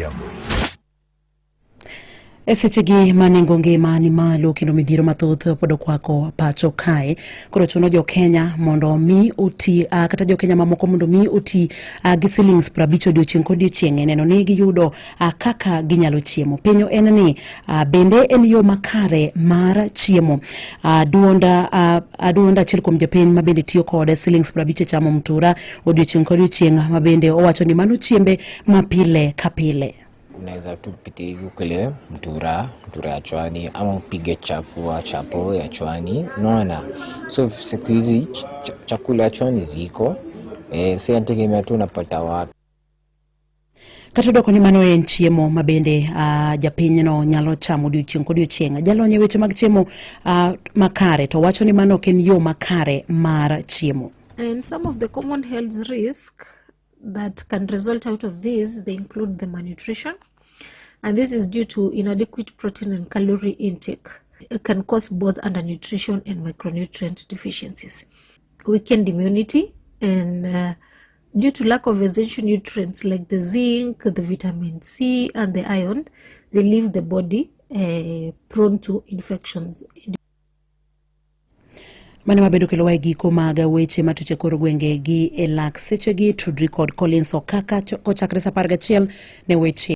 Odhiambo. E sechegi ma nengo ngima ni malo kendo midhiero mathoth pod okwako pacho kae, koro chuno jo Kenya mondo mi oti kata jo Kenya mamoko mondo mi oti gi silings 50 odiochieng' kodiochieng' e neno ni giyudo kaka ginyalo chiemo. Penjo en ni bende en yo makare mar chiemo? Duond achiel kuom jopiny ma bende tiyo kod silings 50 e chamo mtura odiochieng' kodiochieng' ma bende owacho ni mano chiembe ma pile ka pile. Unaweza tu pitia hivi ukule mtura, mtura ya chwani ama upige chafua chapo ya chwani, unaona. So siku hizi chakula ya chwani ziko si nategemea tu unapata wapi. Kata odoko ni mano en chiemo ma bende japinyno nyalo chamo odiochieng' kodiochieng'. Jalony e weche mag chiemo makare to wacho ni mano ok en yo makare mar chiemo. And some of the common health risks that can result out of this, they include the malnutrition. And this is due to inadequate protein and calorie intake. It can cause both undernutrition and micronutrient deficiencies. Weakened immunity and due to lack of essential nutrients like the zinc, the vitamin C, and the iron, they leave the body prone to infections. Mane wabedo kelowa e giko mag weche matuche kor gwenge gi e lak sechegi. Tudri kod Collins Okaka kochakre sa 11 ne weche.